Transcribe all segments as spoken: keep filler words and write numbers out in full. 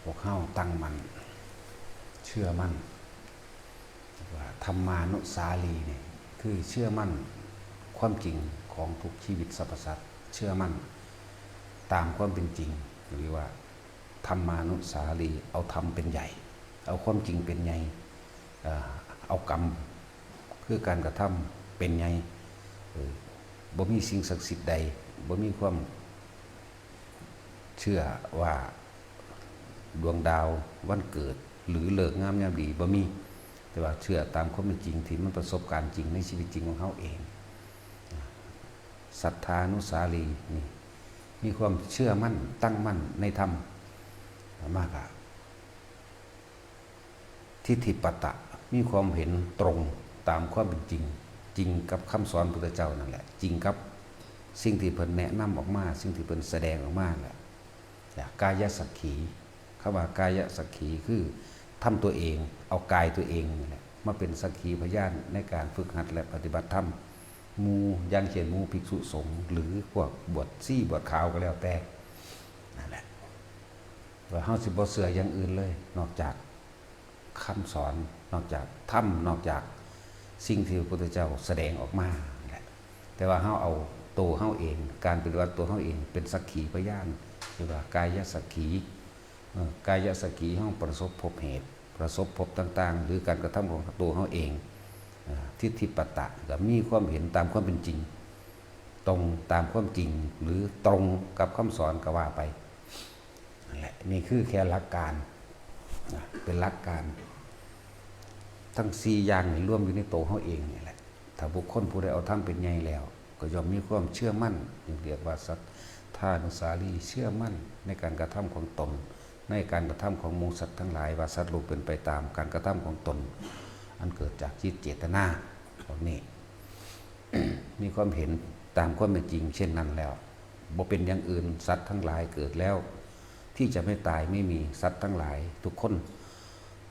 พวกเฮาตั้งมั่น เชื่อมั่น ว่าธรรมานุสาลีนี่คือเชื่อมั่นความจริงของทุกชีวิตสรรพสัตว์ เชื่อมั่นตามความเป็นจริง หรือว่าธรรมานุสาลี เอาธรรมเป็นใหญ่ เอาความจริงเป็นใหญ่ เอ่อเอากรรม คือการกระทำเป็นใหญ่ เออบ่มีสิ่งศักดิ์สิทธิ์ใด บ่มีความเชื่อว่าดวงดาววันเกิด หรือฤกษ์งามยามดี บ่มี แต่ว่าเชื่อตามความเป็นจริงที่มันประสบการณ์จริงในชีวิตจริงของเฮาเอง ศรัทธานุสาลีนี่ มีความเชื่อมั่นตั้งมั่นในธรรม มากอะ ทิฏฐิปัตตะ มีความเห็นตรงตามความเป็นจริง จริงกับคำสอนพุทธเจ้านั่นแหละ จริงกับสิ่งที่เพิ่นแนะนำออกมา สิ่งที่เพิ่นแสดงออกมาแหละ กายสักขี คำว่ากายสักขีคือทำตัวเอง เอากายตัวเองนี่แหละมาเป็นสักขีพยานในการฝึกหัดและปฏิบัติธรรม หมู่ อย่างเช่นหมู่ภิกษุสงฆ์ หรือพวกบวชชีบวชขาวก็แล้วแต่ นั่นแหละ ว่าเฮาสิบ่เชื่ออย่างอื่นเลย นอกจากคำสอน นอกจากธรรม นอกจากสิ่งที่พระพุทธเจ้าแสดงออกมานั่นแหละ แต่ว่าเฮาเอาตัวเฮาเอง การปฏิบัติตัวเฮาเองเป็นสักขีพยาน เรียกว่ากายสักขี เอ่อกายสักขี เฮาประสบพบเหตุ ประสบพบต่างๆ หรือการกระทำของตัวเฮาเอง เอ่อ ทิฏฐิปัตตะ ก็มีความเห็นตามความเป็นจริง ตรงตามความจริง หรือตรงกับคำสอนก็ว่าไป นั่นแหละ นี่คือแค่หลักการนะ เป็นหลักการ ทั้งสี่อย่างนี่รวมอยู่ในตัวเฮาเองนี่แหละ ถ้าบุคคลผู้ใดเอาธรรมเป็นใหญ่แล้ว ก็ย่อมมีความเชื่อมั่น จึงเรียกว่าศรัทธานุสาลี เชื่อมั่นในการกระทำของตน ในการกระทำของหมู่สัตว์ทั้งหลาย ว่าสัตว์โลกเป็นไปตามการกระทำของตน อันเกิดจากจิตเจตนา พวกนี้ มีความเห็นตามความเป็นจริงเช่นนั้นแล้ว บ่เป็นอย่างอื่น สัตว์ทั้งหลายเกิดแล้ว ที่จะไม่ตายไม่มี สัตว์ทั้งหลายทุกคน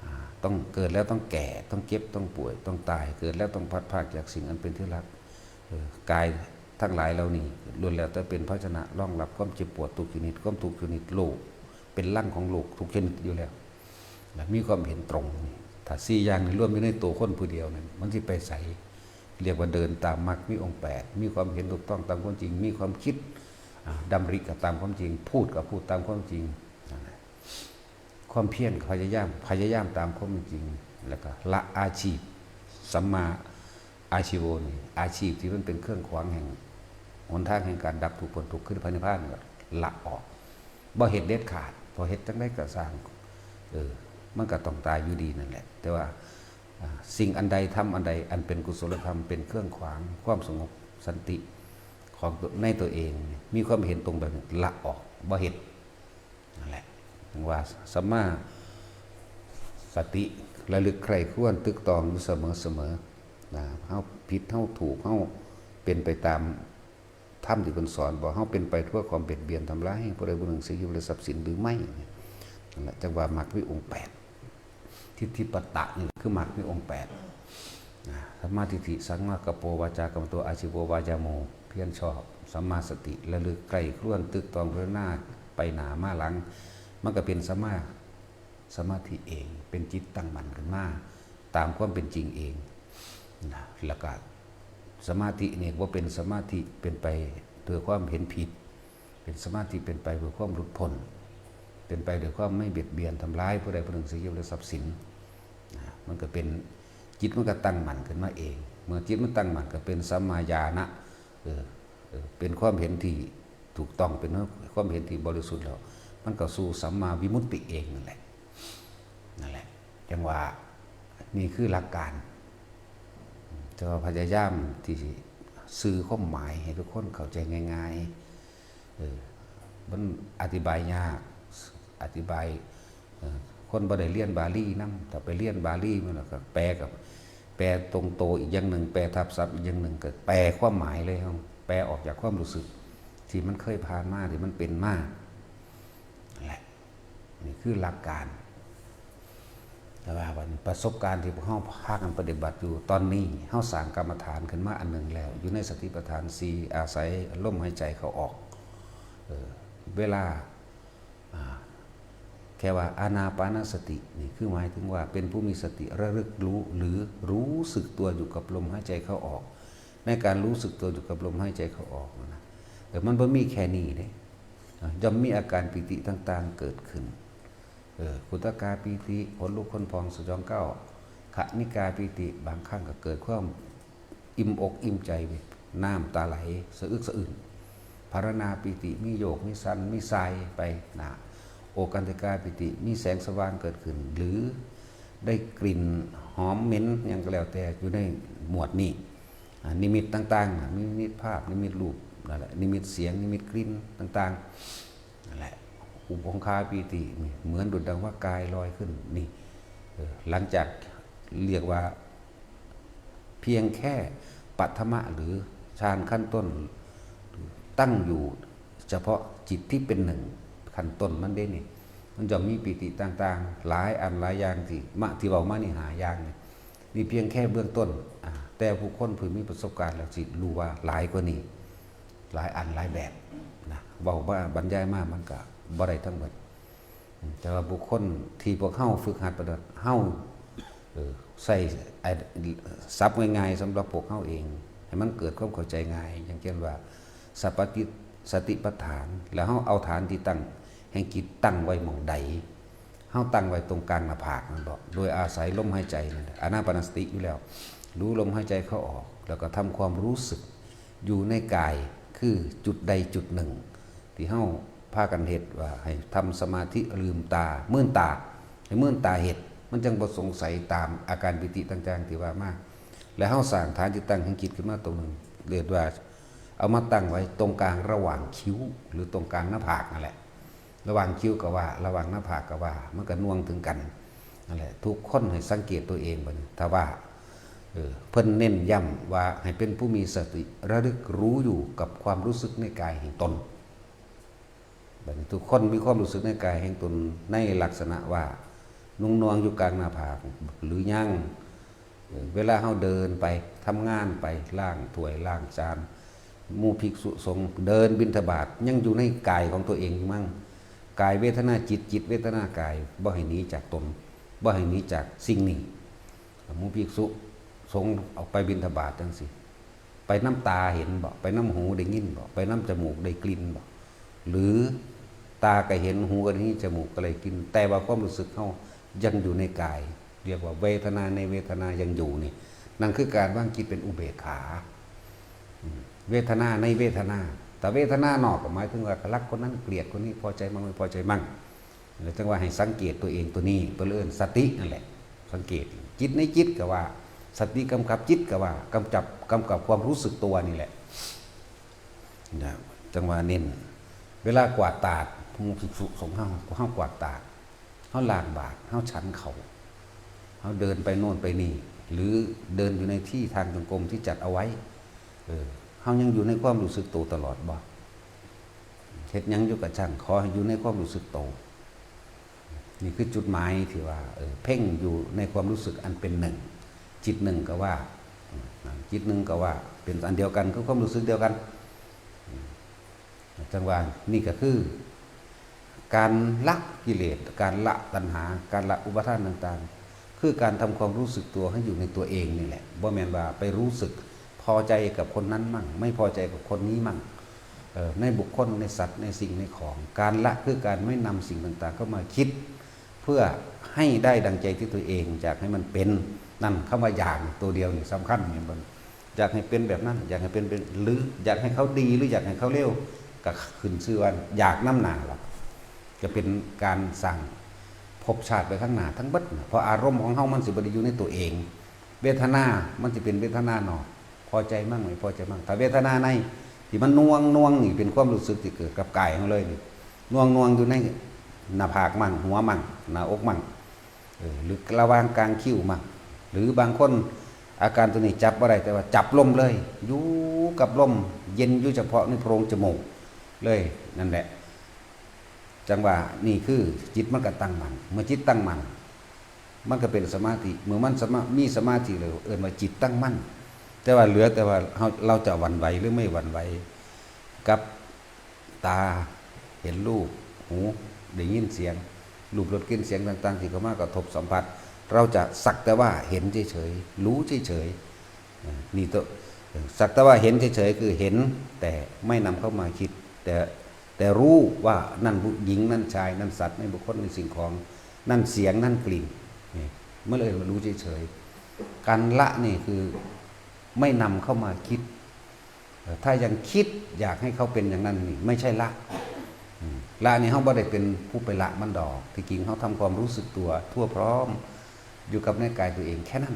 อ่า ต้องเกิดแล้วต้องแก่ ต้องเจ็บ ต้องป่วย ต้องตาย เกิดแล้วต้องพลัดพรากจากสิ่งอันเป็นที่รัก เออ กายทั้งหลายเหล่านี้ล้วนแล้วแต่เป็นภาชนะรองรับความเจ็บปวดทุกชนิด ความทุกข์ชนิด โรค เป็นรังของโรคทุกชนิดอยู่แล้ว และมีความเห็นตรงนี่ ถ้าสี่อย่างนี้รวมอยู่ในตัวคนผู้เดียวนั่น มันสิไปไส เรียกว่าเดินตามมรรคมีองค์แปด มีความเห็นถูกต้องตามความจริง มีความคิด อ่า ดำริก็ตามความจริง พูดก็พูดตามความจริง นั่นแหละ ความเพียรก็พยายาม พยายามตามความจริง แล้วก็ละอาชีพ สัมมาอาชีโวนี่ อาชีพที่มันเป็นเครื่องขวางแห่ง หนทางแห่งการดับทุกข์พ้นทุกข์ คือพระนิพพานก็ละออก บ่เฮ็ดเด็ดขาด พอเฮ็ดจั่งใดก็ซ่าง เออ มันก็ต้องตายอยู่ดีนั่นแหละ แต่ว่า อ่า สิ่งอันใด ธรรมอันใด อันเป็นกุศลธรรม เป็นเครื่องขวางความสงบสันติของตัว ในตัวเอง มีความเห็นตรงแบบนี้ ละออก บ่เฮ็ด นั่นแหละ ถึงว่าสัมมาสติ ระลึกใคร่ครวญตึกตองอยู่เสมอเสมอ นะ เฮาผิด เฮาถูก เฮาเป็นไปตามธรรมที่เพิ่นสอนบ่ เฮาเป็นไปเพื่อความเบียดเบียนทำร้ายให้ผู้ใดผู้หนึ่งเสียชีวิตและทรัพย์สินหรือไม่ นั่นแหละ จั่งว่ามรรคมีองค์แปด ทิฏฐิปัตตะนี่คือมรรคมีองค์แปด นะ สัมมาทิฏฐิ สัมมากัปโป วาจากัมมันโต อาชีโว วายาโม เพียรชอบ สัมมาสติ ระลึกใคร่ครวญตึกตองพิจารณาไปหน้ามาหลัง มันก็เป็นสัมมาสมาธิเอง เป็นจิตตั้งมั่นขึ้นมา ตามความเป็นจริงเอง นะ แล้วก็สมาธินี่บ่เป็นสมาธิเป็นไปเพื่อความเห็นผิด เป็นสมาธิเป็นไปเพื่อความหลุดพ้น เป็นไปด้วยความไม่เบียดเบียนทำร้ายผู้ใดผู้หนึ่งเสียชีวิตและทรัพย์สิน นะ มันก็เป็น จิตมันก็ตั้งมั่นขึ้นมาเอง เมื่อจิตมันตั้งมั่นก็เป็นสัมมาญาณะ เออ เออ เป็นความเห็นที่ถูกต้อง เป็นความเห็นที่บริสุทธิ์แล้ว มันก็สู่สัมมาวิมุตติเองนั่นแหละ นั่นแหละ จั่งว่านี่คือหลักการ แต่ว่าพยายามที่สิสื่อความหมายให้ทุกคนเข้าใจง่ายๆ เออ มันอธิบายยาก อธิบาย เออ คนบ่ได้เรียนบาลีนำ ถ้าไปเรียนบาลีมันก็แปลกับ แปลตรงโตอีกอย่างหนึ่ง แปลทับศัพท์อีกอย่างหนึ่ง ก็แปลความหมายเลย เฮาแปลออกจากความรู้สึก ที่มันเคยผ่านมา ที่มันเป็นมา นั่นแหละ นี่คือหลักการ แต่ว่าวันประสบการณ์ที่พวกเฮาพากันปฏิบัติอยู่ตอนนี้ เฮาสร้างกรรมฐานขึ้นมาอันหนึ่งแล้ว อยู่ในสติปัฏฐานสี่ อาศัยลมหายใจเข้าออก เออ เวลา อ่า แค่ว่าอานาปานสตินี่คือหมายถึงว่าเป็นผู้มีสติระลึกรู้หรือรู้สึกตัวอยู่กับลมหายใจเข้าออก ในการรู้สึกตัวอยู่กับลมหายใจเข้าออกนะเออมันบ่มีแค่นี้เด้เออย่อมมีอาการปีติต่างๆเกิดขึ้นเออขุทกาปีติขนลุกขนพองสยองก้าวขณิกาปีติบางครั้งก็เกิดความ อิ่มอกอิ่มใจน้ำตาไหลสะอึกสะอื้นภารณาปีติมีโยกมีสันมีสายไปนะโอกันติกาปีติมีแสงสว่างเกิดขึ้น หรือได้กลิ่นหอมเหม็นอย่างก็แล้วแต่อยู่ในหมวดนี้อ่านิมิตต่างๆนะนิมิตภาพนิมิตรูปนั่นแหละนิมิตเสียงนิมิตกลิ่นต่างๆนั่นแหละอุปคาปีตินี่เหมือนดุจดังว่ากายลอยขึ้นนี่เออหลังจากเรียกว่า เพียงแค่ปัทมะหรือฌานขั้นต้นตั้งอยู่เฉพาะจิตที่เป็นหนึ่งขั้นต้นมันเด้นี่มันจะมีปีติต่างๆ หลายอันหลายอย่างที่มะที่เว้ามานี่ห้าอย่างนี่นี่เพียงแค่เบื้องต้นอ่าแต่ผู้คนผู้มีประสบการณ์แล้วสิรู้ว่าหลายกว่านี้หลายอันหลายแบบนะเว้ามาบรรยายมามันก็บ่ได้ทั้งหมด แต่ว่าบุคคลที่พวกเฮาฝึกหัดปฏิบัติเฮาเออใส่ไอ้ศัพท์ง่ายๆสำหรับพวกเฮาเองให้มันเกิดความเข้าใจง่ายอย่างเช่นว่าสปฏิสติปัฏฐานแล้วเฮาเอาฐานที่ตั้งแห่งจิตตั้งไว้หม่องใดเฮาตั้งไว้ตรงกลางหน้าผากนั่นบ่โดยอาศัยลมหายใจนั่นแหละอานาปานสติอยู่แล้วรู้ลมหายใจเข้าออก แล้วก็ทำความรู้สึกอยู่ในกายคือจุดใดจุดหนึ่ง ที่เฮาพากันเฮ็ดว่าให้ทำสมาธิลืมตาเมินตาให้เมินตาเฮ็ดมันจั่งบ่สงสัยตามอาการปีติต่างๆที่ว่ามาและเฮาสร้างฐานที่ตั้งแห่งจิตขึ้นมาตรงหนึ่งเรียกว่าเอามาตั้งไว้ตรงกลางระหว่างคิ้วหรือตรงกลางหน้าผากนั่นแหละระหว่างคิ้วก็ว่าระหว่างหน้าผากก็ว่ามันก็น่วงถึงกันนั่นแหละทุกคนให้สังเกตตัวเองบัดนี้ถ้าว่าเออเพิ่นเน้นย้ำว่าให้เป็นผู้มีสติระลึกรู้อยู่กับความรู้สึกในกายแห่งตน บัดนี้ทุกคนมีความรู้สึกในกายแห่งตนในลักษณะว่านุ่งนวงอยู่กลางหน้าผากหรือยังเออเวลาเฮาเดินไปทำงานไปล้างถ้วยล้างจานหมู่ภิกษุสงฆ์เดินบิณฑบาตยังอยู่ในกายของตัวเองอยู่มั้งกายเวทนาจิตจิตเวทนากายบ่ให้หนีจากตนบ่ให้หนีจากสิ่งนี้หมู่ภิกษุสงฆ์ออกไปบิณฑบาตจังซี่ ไปนำตาเห็นบ่ไปนำหูได้ยินบ่ไปนำจมูกได้กลิ่นบ่หรือตาก็เห็นหูก็ได้ยินจมูกก็ได้กลิ่นแต่ว่าความรู้สึกเฮายังอยู่ในกายเรียกว่าเวทนาในเวทนายังอยู่นี่นั่นคือการวางจิตเป็นอุเบกขาอืมเวทนาในเวทนาแต่เวทนานอกก็หมายถึงว่ารักคนนั้นเกลียดคนนี้พอใจมั่งไม่พอใจมั่ง แล้วจั่งว่าให้สังเกตตัวเองตัวนี้เพิ่นเอิ้นสตินั่นแหละสังเกตจิตในจิตก็ว่าสติกำกับจิตก็ว่ากำกับกำกับความรู้สึกตัวนี่แหละนะจั่งว่าเน้นเวลากวาดตาดหมู่ภิกษุสงฆ์เฮาเฮากวาดตาดเฮาล้างบาตรเฮาฉันเขาวเฮาเดินไปโน่นไปนี่หรือเดินอยู่ในที่ทางจงกรมที่จัดเอาไว้เออเฮายังอยู่ในความรู้สึกตัวตลอดบ่เฮ็ดหยังอยู่กะช่างขอให้อยู่ในความรู้สึกตัว นี่คือจุดหมายที่ว่าเออเพ่งอยู่ในความรู้สึกอันเป็นหนึ่งจิตหนึ่งก็ว่าอืมจิตหนึ่งก็ว่าเป็นอันเดียวกันคือความรู้สึกเดียวกันอืมจั่งว่านี่ก็คือ การละกิเลสการละตัณหา การละอุปาทานต่างๆ คือการทำความรู้สึกตัวให้อยู่ในตัวเองนี่แหละบ่แม่นว่าไปรู้สึกพอใจกับคนนั้นมั่ง ไม่พอใจกับคนนี้มั่ง เอ่อในบุคคลในสัตว์ในสิ่งในของ การละคือการไม่นำสิ่งต่างๆเข้ามาคิด เพื่อให้ได้ดังใจที่ตัวเองอยากให้มันเป็นนั่นคำว่าอยากตัวเดียวนี่สำคัญเนี่ยมันอยากให้เป็นแบบนั้น อยากให้เป็นเป็นหรืออยากให้เขาดีหรืออยากให้เขาเลวก็ขึ้นชื่อว่าอยากนำหน้าละจะเป็นการสร้างภพชาติไปข้างหน้าทั้งเบิดนะเพราะอารมณ์ของเฮามันสิบ่ได้อยู่ในตัวเอง เวทนามันสิเป็นเวทนานอก พอใจมั่งไม่พอใจมั่งถ้าเวทนาในที่มันน่วงน่วงนี่เป็นความรู้สึกที่เกิดกับกายของเลยนี่น่วงน่วงอยู่ในหน้าผากมั่งหัวมั่งหน้าอกมั่งเออหรือระหว่างกลางคิ้วมั่งหรือบางคนอาการตัวนี้จับบ่ได้แต่ว่าจับลมเลยอยู่กับลมเย็นอยู่เฉพาะในโพรงจมูกเลยนั่นแหละจั่งว่านี่คือจิตมันก็ตั้งมั่นเมื่อจิตตั้งมั่น มันก็เป็นสมาธิเมื่อมันสมามีสมาธิแล้วเอิ้นว่าจิตตั้งมั่นแต่ว่าเหลือแต่ว่าเฮาเราจะหวั่นไหวหรือไม่หวั่นไหวกับตาเห็นรูปหูได้ยินเสียง รูปรสกลิ่นเสียงต่างๆที่เข้ามากระทบสัมผัส เราจะสักแต่ว่าเห็นเฉยๆ รู้เฉยๆ อ่า นี่ตัว สักแต่ว่าเห็นเฉยๆ คือเห็นแต่ไม่นำเข้ามาคิด แต่ แต่รู้ว่านั่นผู้หญิง นั่นชาย นั่นสัตว์ นั่นบุคคล นั่นสิ่งของ นั่นเสียง นั่นกลิ่น นี่ มันเลยรู้เฉยๆ การละนี่คือไม่นำเข้ามาคิด เอ่อ ถ้ายังคิดอยากให้เขาเป็นอย่างนั้นนี่ ไม่ใช่ละ อืม ละนี่เฮาบ่ได้เป็นผู้ไปละมันดอก ที่จริงเฮาทำความรู้สึกตัวทั่วพร้อม อยู่กับเนื้อกายตัวเองแค่นั้น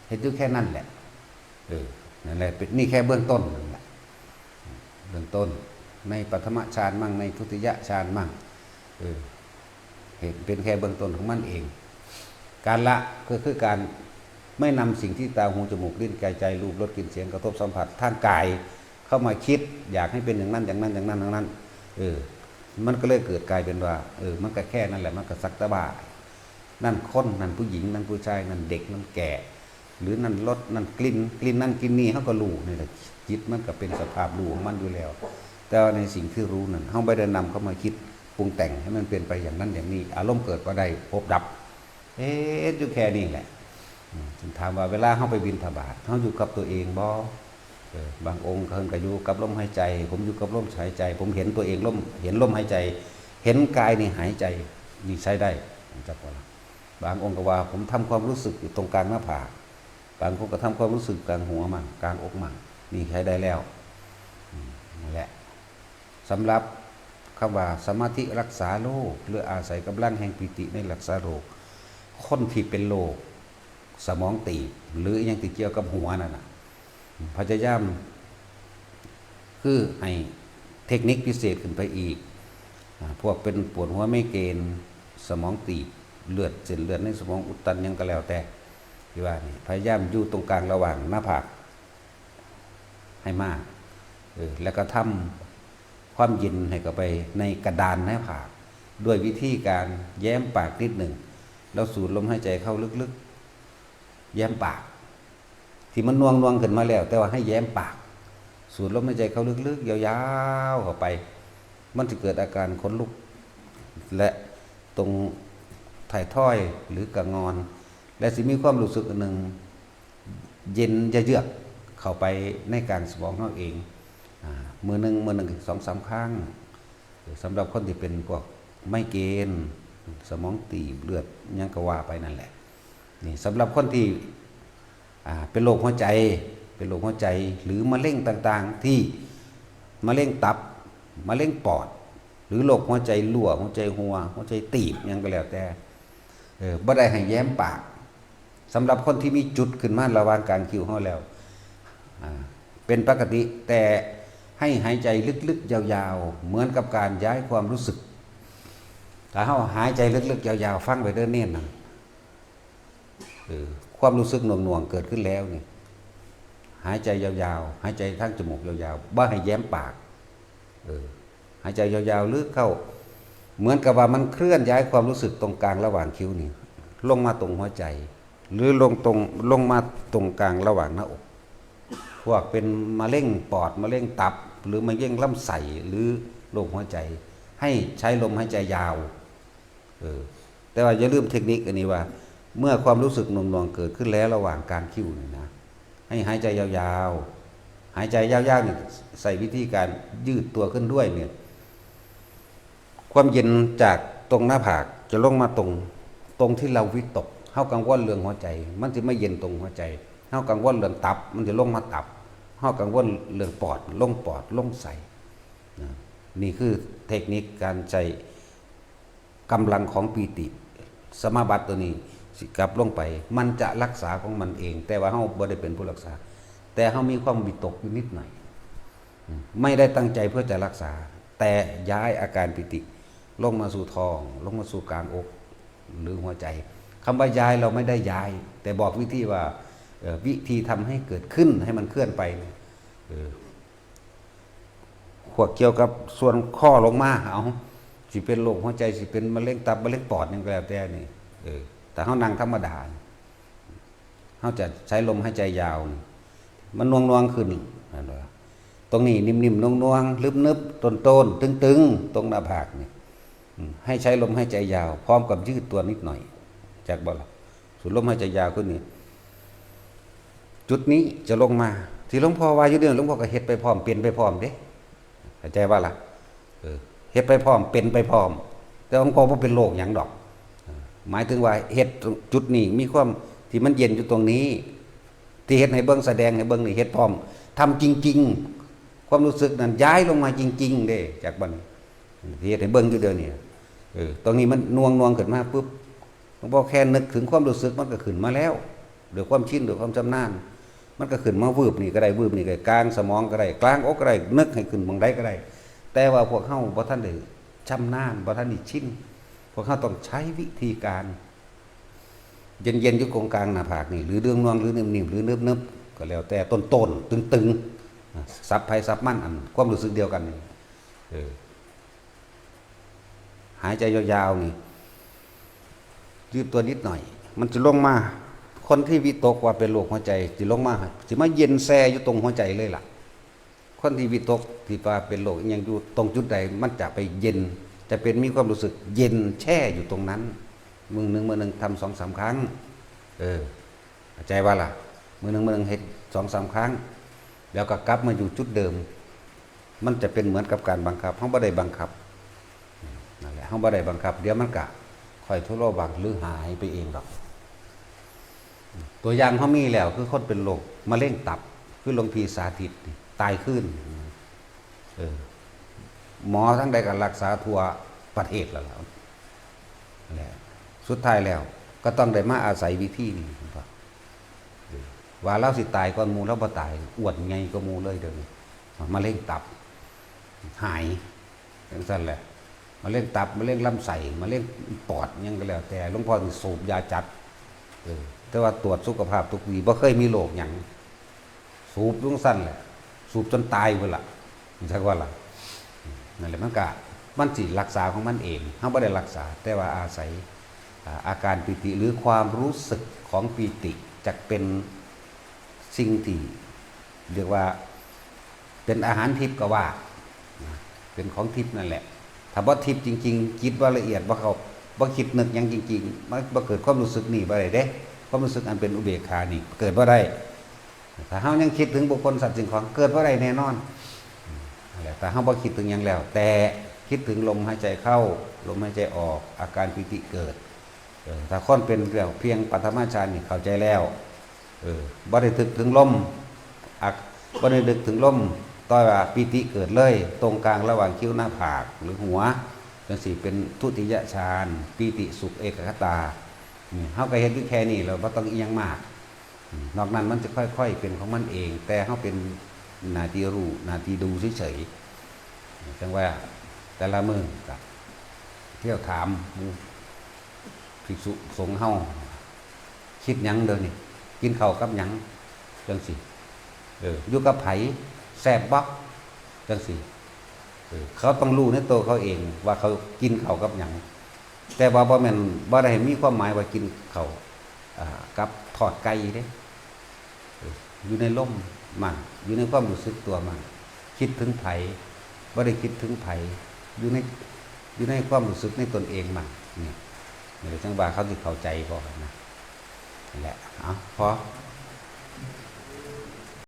เฮ็ดอยู่แค่นั้นแหละ เออ นั่นแหละ เป็น นี่แค่เบื้องต้นนั่นแหละ เบื้องต้น ในปฐมฌานมั่ง ในทุติยฌานมั่ง เออ เห็นเป็นแค่เบื้องต้นของมันเอง การละก็คือการไม่นำสิ่งที่ตา หู จมูก ลิ้น กาย ใจ รูป รส กลิ่น เสียง กระทบสัมผัสทางกาย เข้ามาคิดอยากให้เป็นอย่างนั้น อย่างนั้น อย่างนั้น อย่างนั้น เออ มันก็เลยเกิดกลายเป็นว่า เออ มันก็แค่นั้นแหละ มันก็สักแต่ว่า นั่นคน นั่นผู้หญิง นั่นผู้ชาย นั่นเด็ก นั่นแก่ หรือนั่นรส นั่นกลิ่น กลิ่นนั่นกลิ่นนี่ เฮาก็รู้นี่แหละ จิตมันก็เป็นสภาพรู้ของมันอยู่แล้ว แต่ว่าในสิ่งที่รู้นั่น เฮาบ่ได้นำเข้ามาคิดปรุงแต่งให้มันเป็นไปอย่างนั้นอย่างนี้ อารมณ์เกิดบ่ได้ ภพดับ เฮ็ดอยู่แค่นี้แหละ อืม ถามว่าเวลาเฮาไปบิณฑบาต เฮาอยู่กับตัวเองบ่ เออ บางองค์เพิ่นก็อยู่กับลมหายใจ ผมอยู่กับลมหายใจ ผมเห็นตัวเองลม เห็นลมหายใจ เห็นกายนี่หายใจ นี่ใช้ได้ จักว่าล่ะ บางองค์ก็ว่าผมทำความรู้สึกอยู่ตรงกลางหน้าผาก บางคนก็ทำความรู้สึกกลางหัวมั่ง กลางอกมั่ง นี่ใช้ได้แล้ว อืม นั่นแหละ สำหรับคำว่าสมาธิรักษาโรค หรืออาศัยกำลังแห่งปีติในรักษาโรค คนที่เป็นโรคสมองตีบ หรืออิหยังที่เกี่ยวกับหัวนั่นน่ะ พยายาม คือให้เทคนิคพิเศษขึ้นไปอีก อ่า พวกเป็นปวดหัวไมเกรน สมองตีบ เลือด เส้นเลือดในสมองอุดตันหยังก็แล้วแต่ ที่ว่านี่ พยายามอยู่ตรงกลางระหว่างหน้าผากให้มาก เออ แล้วก็ทำความเย็นให้เข้าไปในกระดานหน้าผาก ด้วยวิธีการแย้มปากนิดหนึ่ง แล้วสูดลมหายใจเข้าลึกๆ แย้มปาก ที่มันหน่วงๆ ขึ้นมาแล้ว แต่ว่าให้แย้มปาก สูดลมหายใจเข้าลึกๆ ยาวๆ เข้าไป มันจะเกิดอาการขนลุก และตรงท้ายทอยหรือกะงอน และสิมีความรู้สึกอันหนึ่ง เย็นเยือกเข้าไปในกลางสมองเฮาเอง อ่า มื้อหนึ่ง มื้อหนึ่งสองสามครั้ง สำหรับคนที่เป็นพวกไมเกรน สมองตีบ เลือดหยังก็ว่าไปนั่นแหละ นี่สำหรับคนที่ อ่า เป็นโรคหัวใจ เป็นโรคหัวใจ หรือมะเร็งต่างๆ ที่มะเร็งตับ มะเร็งปอด หรือโรคหัวใจรั่ว หัวใจหัว หัวใจตีบ หยังก็แล้วแต่ เออ บ่ได้ให้แย้มปาก สำหรับคนที่มีจุดขึ้นมาระหว่างกลางคิ้วเฮาแล้ว อ่า เป็นปกติ แต่ให้หายใจลึกๆ ยาวๆ เหมือนกับการย้ายความรู้สึก ถ้าเฮาหายใจลึกๆ ยาวๆ ฟังไว้เด้อเณรนะ เออ ความรู้สึกหน่วงๆ เกิดขึ้นแล้วนี่ หายใจยาวๆ หายใจทางจมูกยาวๆ บ่ให้แย้มปาก เออ หายใจยาวๆ ลึกเข้า เหมือนกับว่ามันเคลื่อนย้ายความรู้สึกตรงกลางระหว่างคิ้วนี่ ลงมาตรงหัวใจ หรือลงตรง ลงมาตรงกลางระหว่างหน้าอก พวกเป็นมะเร็งปอด มะเร็งตับ หรือมะเร็งลำไส้ หรือโรคหัวใจ ให้ใช้ลมหายใจยาว เออ แต่ว่าอย่าลืมเทคนิคอันนี้ว่า เมื่อความรู้สึกหน่วงๆ เกิดขึ้นแล้วระหว่างกลางคิ้วนี่นะ ให้หายใจยาวๆ หายใจยาวๆ นี่ ใส่วิธีการยืดตัวขึ้นด้วยเนี่ย ความเย็นจากตรงหน้าผากจะลงมาตรง ตรงที่เราวิตก เฮากังวลเรื่องหัวใจ มันสิมาเย็นตรงหัวใจ เฮากังวลเรื่องตับ มันจะลงมาตับ เฮากังวลเรื่องปอด ลงปอด ลงไส้ นะ นี่คือเทคนิคการใช้กำลังของปีติ สมาบัติตัวนี้สิกลับลงไป มันจะรักษาของมันเอง แต่ว่าเฮาบ่ได้เป็นผู้รักษา แต่เฮามีความวิตกอยู่นิดหน่อย อืม ไม่ได้ตั้งใจเพื่อจะรักษา แต่ย้ายอาการปีติ ลงมาสู่ท้อง ลงมาสู่กลางอก หรือหัวใจ คำว่าย้ายเราไม่ได้ย้าย แต่บอกวิธีว่า เอ่อ วิธีทำให้เกิดขึ้น ให้มันเคลื่อนไปเนี่ย เออ พวกเกี่ยวกับส่วนข้อลงมา เอา สิเป็นโรคหัวใจ สิเป็นมะเร็งตับ มะเร็งปอดหยังก็แล้วแต่นี่ เออ แต่เฮานั่งธรรมดา เฮาจะใช้ลมหายใจยาวนี่ มันหน่วงๆ ขึ้น เห็นบ่ ตรงนี้นิ่มๆ หน่วงๆ นึบๆ โตนๆ ตึงๆ ตรงหน้าผากนี่ อืม ให้ใช้ลมหายใจยาว พร้อมกับยืดตัวนิดหน่อย จักบ่ล่ะ สูดลมหายใจยาวขึ้นนี่ จุดนี้จะลงมา ที่หลวงพ่อว่าอยู่เดี๋ยวนี้ หลวงพ่อก็เฮ็ดไปพร้อม เป็นไปพร้อมเด้ เข้าใจบ่ล่ะ เออ เฮ็ดไปพร้อม เป็นไปพร้อม แต่หลวงพ่อบ่เป็นโรคหยังดอก เออ หมายถึงว่าเฮ็ดจุดนี้มีความที่มันเย็นอยู่ตรงนี้ ที่เฮ็ดให้เบิ่ง แสดงให้เบิ่งนี่ เฮ็ดพร้อม ทำจริงๆ ความรู้สึกนั้นย้ายลงมาจริงๆ เด้ จากบัดนี้ ที่เฮ็ดให้เบิ่งอยู่เดี๋ยวนี้ เออ ตรงนี้มันน่วงๆ ขึ้นมาปุ๊บ หลวงพ่อแค่นึกถึงความรู้สึกมันก็ขึ้นมาแล้ว ด้วยความชิน ด้วยความชำนาญ มันก็ขึ้นมาวืบนี่ก็ได้ วืบนี่ก็ได้ กลางสมองก็ได้ กลางอกก็ได้ นึกให้ขึ้นหม่องใดก็ได้ แต่ว่าพวกเฮาบ่ทันได้ชำนาญ บ่ทันได้ชิน พวกเฮาต้องใช้วิธีการ เย็นๆ อยู่ตรงกลางหน้าผากนี่ หรือเดืองนวง หรือนิ่มๆ หรือเนิบๆ ก็แล้วแต่ ต้นๆ ตึงๆ อ่ะ สับไผสับมัน อันความรู้สึกเดียวกันนี่ เออ หายใจยาวๆ นี่ ยืดตัวนิดหน่อย มันจะลงมา คนที่วิตกว่าเป็นโรคหัวใจ สิลงมา สิมาเย็นแช่อยู่ตรงหัวใจเลยล่ะ คนที่วิตกที่ว่าเป็นโรคอิหยังอยู่ตรงจุดใด มันจะไปเย็น จะเป็นมีความรู้สึกเย็นแช่อยู่ตรงนั้น มื้อหนึ่งมื้อหนึ่งทำสองสามครั้ง เออ เข้าใจบ่ล่ะ มื้อหนึ่งมื้อหนึ่งเฮ็ดสองสามครั้ง แล้วก็กลับมาอยู่จุดเดิม มันจะเป็นเหมือนกับการบังคับ เฮาบ่ได้บังคับ นั่นแหละ เฮาบ่ได้บังคับ เดี๋ยวมันก็ค่อยทุเลาเบาบางหรือหายไปเองดอก ตัวอย่างเฮามีแล้ว คือคนเป็นโรคมะเร็งตับ คือหลวงพี่สาธิตนี่ ตายคืน เออ หมอทั้งใดก็รักษาทั่วประเทศแล้วล่ะ นั่นแหละ สุดท้ายแล้วก็ต้องได้มาอาศัยวิธีนี้ ว่าลาวสิตายก่อนหมู่ ลาวบ่ตาย อ้วนใหญ่กว่าหมู่เลยเดี๋ยวนี้ มะเร็งตับ หาย จั่งซั้นแหละ มะเร็งตับ มะเร็งลำไส้ มะเร็งปอด หยังก็แล้วแต่ หลวงพ่อนี่สูบยาจัด เออ แต่ว่าตรวจสุขภาพทุกปี บ่เคยมีโรคหยัง สูบจั่งซั้นแหละ สูบจนตายพุ้นล่ะ จักว่าล่ะ นั่นแหละ มันก็ มันสิรักษาของมันเอง เฮาบ่ได้รักษา แต่ว่าอาศัย อ่า อาการปีติ หรือความรู้สึกของปีติ จะเป็นสิ่งที่เรียกว่า เป็นอาหารทิพย์ก็ว่า นะ เป็นของทิพย์นั่นแหละ ถ้าบ่ทิพย์จริงๆ จิตบ่ละเอียด บ่เข้า บ่คิดนึกหยังจริงๆ มันบ่เกิดความรู้สึกนี่บ่ได้เด้ ความรู้สึกอันเป็นอุเบกขานี่เกิดบ่ได้ ถ้าเฮายังคิดถึงบุคคลสัตว์สิ่งของ เกิดบ่ได้แน่นอน นั่นแหละ ถ้าเฮาบ่คิดถึงหยังแล้ว แต่คิดถึงลมหายใจเข้า ลมหายใจออก อาการปีติเกิด เออ ถ้าคนเป็นเพียงปฐมฌานนี่เข้าใจแล้ว เออ บ่ได้นึกถึงลม อ่ะ บ่ได้นึกถึงลม แต่ว่าปีติเกิดเลย ตรงกลางระหว่างคิ้วหน้าผากหรือหัว จั่งซี้เป็นทุติยฌาน ปีติสุขเอกัคคตา นี่ เฮาก็เฮ็ดอยู่แค่นี้ แล้วบ่ต้องอิหยังมาก อืม นอกนั้นมันจะค่อยๆ เป็นของมันเอง แต่เฮาเป็นหน้าที่รู้ หน้าที่ดูเฉยๆ จั่งว่าแต่ละมื้อก็เที่ยวถามหมู่ภิกษุสงฆ์เฮา คิดหยังเดี๋ยวนี้ กินข้าวกับหยัง จั่งซี้ เออ อยู่กับไผ แซ่บบ่ จั่งซี้ เออ เขาต้องรู้ในตัวเขาเองว่าเขากินข้าวกับหยัง แต่ว่าบ่แม่น บ่ได้มีความหมายว่ากินข้าว อ่า กับทอดไก่เด้ เออ อยู่ในลมมั่น อยู่ในความรู้สึกตัวมั่น คิดถึงไผ บ่ได้คิดถึงไผ อยู่ใน อยู่ในความรู้สึกในตนเองมั่น นี่ นี่แหละจั่งว่าเขาสิเข้าใจบ่นะ นั่นแหละ เอา พอ